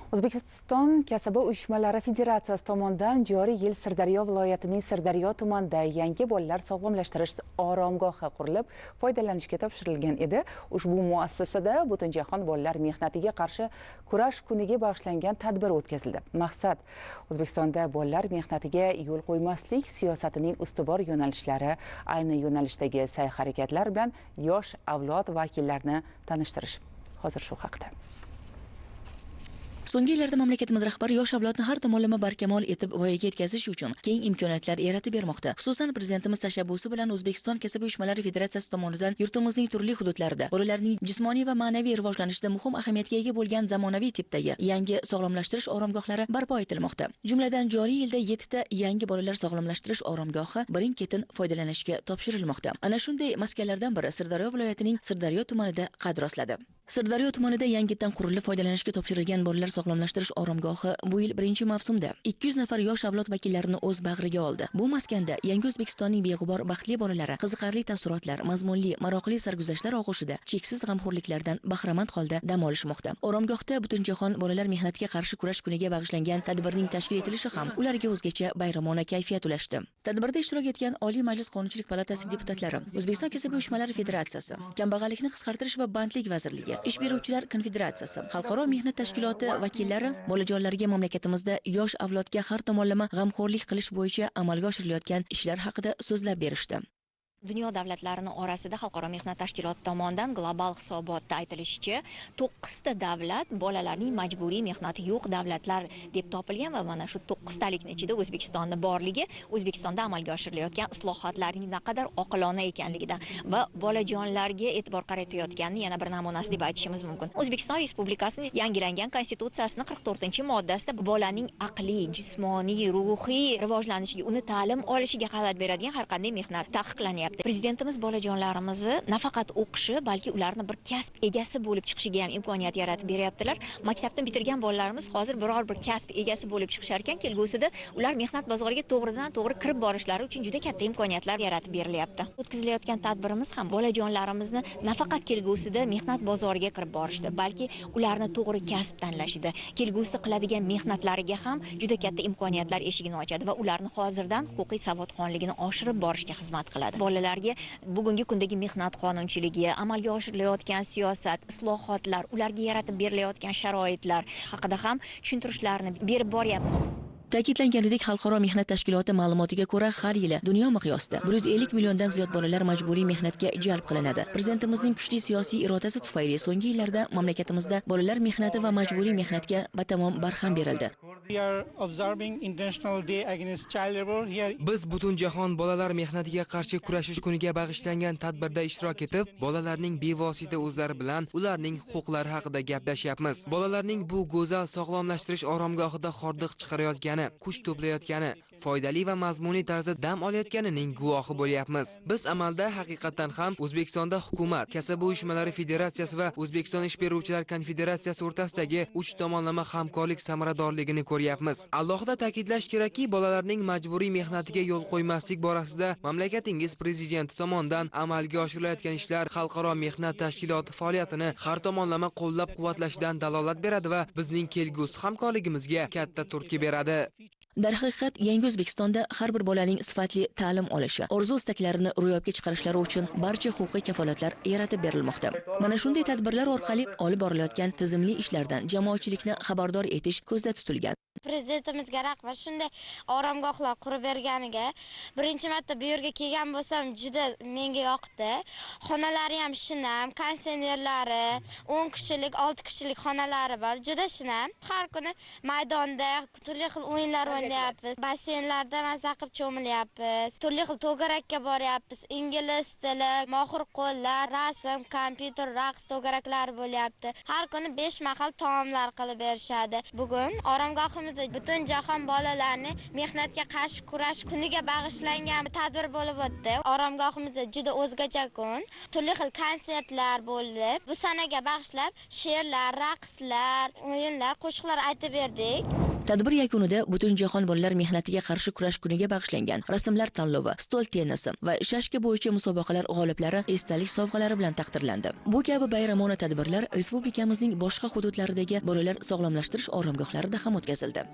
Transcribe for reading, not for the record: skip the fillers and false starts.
O'zbekiston Kasaba uyushmalari federatsiyasi tomonidan joriy yil Sirdaryo viloyatining Sirdaryo tumanida yangi bolalar sog'lomlashtirish oromgohi qurilib, foydalanishga topshirilgan edi. Ushbu muassasada Butunjahon bolalar mehnatiga qarshi kurash kuniga bag'ishlangan tadbir o'tkazildi. Maqsad O'zbekistonda bolalar mehnatiga yo'l qo'ymaslik siyosatining ustuvor yo'nalishlari, ayni yo'nalishdagi sa'y-harakatlar bilan yosh avlod vakillarini tanishtirish. Hozir shu haqda. So'nggi yillarda mamlakatimiz rahbari yosh avlodni har tomonlama barkamol etib voyaga yetkazish uchun keng imkoniyatlar yaratib bermoqda. Xususan, prezidentimiz tashabbusi bilan O'zbekiston Kasaba uyushmalari federatsiyasi tomonidan yurtimizning turli hududlarida bolalarning jismoniy va ma'naviy rivojlanishida muhim ahamiyatga ega bo'lgan zamonaviy tipdagi yangi sog'lomlashtirish oromgohlari barpo etilmoqda. Jumladan, joriy yilda 7 ta yangi bolalar sog'lomlashtirish oromgohi birin-ketin foydalanishga topshirilmoqda. Ana shunday maskanlardan biri Sirdaryo viloyatining Sirdaryo tumanida qad rostladi. Sirdaryo tumanida yangidan qurilib foydalanishga topshirilgan bolalar sog'lomlashtirish oromgohi bu yil birinchi mavsumda 200 nafar yosh avlod vakillarini o'z bag'riga oldi. Bu maskanda yangi O'zbekistonning beg'ubor baxtli bolalari qiziqarli taassurotlar, mazmunli, maroqli sarguzashtlar og'ushida cheksiz g'amxo'rliklardan bahramand holda dam olishmoqda. Oromgohda Butunjahon bolalar mehnatiga qarshi kurash kuniga bag'ishlangan tadbirning tashkil etilishi ham ularga o'zgacha bayramona kayfiyat ulashdi. Tadbirda ishtirok etgan Oliy Majlis Qonunchilik palatasi deputatlari, O'zbekiston Kasaba uyushmalari federatsiyasi, Kambag'allikni qisqartirish va bandlik vazirligi, Ish beruvchilar konfederatsiyasi, Xalqaro mehnat tashkiloti vakillari bolajonlarga mamlakatimizda yosh avlodga har tomonlama g'amxo'rlik qilish bo'yicha amalga oshirilayotgan ishlar haqida so'zlab berishdi. Dunyo davlatlarining orasida Xalqaro mehnat tashkiloti tomonidan global hisobotda aytilishicha, 9 ta davlat bolalarning majburiy mehnati yo'q davlatlar deb topilgan va mana shu 9 talikning ichida O'zbekistonning borligi O'zbekistonda amalga oshirilayotgan islohotlarning naqadar oqilona ekanligidan va bolajonlarga e'tibor qaratayotganini yana bir namunasi deb aytishimiz mumkin. O'zbekiston Respublikasining yangilangan Konstitutsiyasining 44-moddasida bolaning aqliy, jismoniy, ruhiy rivojlanishiga, uni ta'lim olishiga xalal beradigan har qanday mehnat taqiqlanyapti. Prezidentimiz bolajonlarimizni nafaqat o'qishi, balki ularni bir kasb egasi bo'lib chiqishiga ham imkoniyat yaratib beryaptilar. Maktabni bitirgan bolalarimiz hozir biror bir kasb egasi bo'lib chiqishar ekan, kelgusida ular mehnat bozoriga to'g'ridan to'g'ri kirib borishlari uchun juda katta imkoniyatlar yaratib berilyapti. O'tkazilayotgan tadbirimiz ham bolajonlarimizni nafaqat kelgusida mehnat bozoriga kirib borishda, balki ularni to'g'ri kasb tanlashida, kelgusida qiladigan mehnatlariga ham juda katta imkoniyatlar eshigini ochadi va ularni hozirdan huquqiy savodxonligini oshirib borishga xizmat qiladi. Bolalarga bugungi kundagi mehnat qonunchiligi, amalga oshirilayotgan siyosat, islohotlar, ularga yaratib berilayotgan sharoitlar haqida ham tushuntirishlarni berib boryapmiz. Ta'kidlanganidek, Xalqaro mehnat tashkiloti ma'lumotiga ko'ra, har yili dunyo miqyosida 150 milliondan ziyod bolalar majburiy mehnatga jalb qilinadi. Prezidentimizning kuchli siyosiy irodasi tufayli so'nggi yillarda mamlakatimizda bolalar mehnati va majburiy mehnatga batamom barham berildi. Biz Butunjahon bolalar mehnatiga qarshi kurashish kuniga bag'ishlangan tadbirda ishtirok etib, bolalarning bevosita o'zlari bilan ularning huquqlari haqida gaplashyapmiz. Bolalarning bu go'zal sog'lomlashtirish oromgohida hordiq chiqarayotgani, kuch to'playotgani, foydali va mazmunli tarzda dam olayotganining guvohi bo'lyapmiz. Biz amalda haqiqatan ham O'zbekistonda hukumat, Kasaba uyushmalari federatsiyasi va O'zbekiston ish beruvchilar konfederatsiyasi o'rtasidagi uch tomonlama hamkorlik samaradorligini ko'ryapmiz. Alohida ta'kidlash kerakki, bolalarning majburiy mehnatiga yo'l qo'ymaslik borasida mamlakatingiz prezidenti tomonidan amalga oshirilayotgan ishlar Xalqaro mehnat tashkiloti faoliyatini har tomonlama qo'llab-quvvatlashidan dalolat beradi va bizning kelgusi hamkorligimizga katta turtki beradi. Darhaqiqat, yangi O'zbekistonda har bir bolaning sifatli ta'lim olishi, orzu istaklarini ro'yobga chiqarishlari uchun barcha huquqiy kafolatlar yaratib berilmoqda. Mana shunday tadbirlar orqali olib borilayotgan tizimli ishlardan jamoatchilikni xabardor etish ko'zda tutilgan. Prezidentimizga rahmat, shunday oromgohlar qurib berganiga. Birinchi marta bu yerga kelgan bo'lsam, juda menga yoqdi. Xonalari ham shinam, konditsionerlari, 10 kishilik, 6 kishilik xonalari bor, juda shinam. Har kuni maydonda turli xil o'yinlar o'ynayapmiz, basseynlarda maza qilib cho'milyapmiz, turli xil to'garakka boryapmiz, ingliz tili, mohir qo'llar, rasm, kompyuter, raqs to'garaklari bo'lyapti. Har kuni 5 mahal taomlar qilib berishadi. Bugun oromgohimizda butun jahon bolalarni mehnatga qarshi kurash kuniga bag'ishlangan tadbir bo'lib o'tdi. Oromgohimizda juda o'zgacha kun, turli xil konsertlar bo'ldi. Bu sanaga bag'ishlab she'rlar, raqslar, o'yinlar, qo'shiqlar aytib berdik. Tadbir yakunida Butunjahon bolalar mehnatiga qarshi kurash kuniga bag'ishlangan rasmlar tanlovi, stol tennisi va shashka bo'yicha musobaqalar g'oliblari esdalik sovg'alari bilan taqdirlandi. Bu kabi bayramona tadbirlar respublikamizning boshqa hududlaridagi bolalar sog'lomlashtirish oromgohlarida ham o'tkazildi.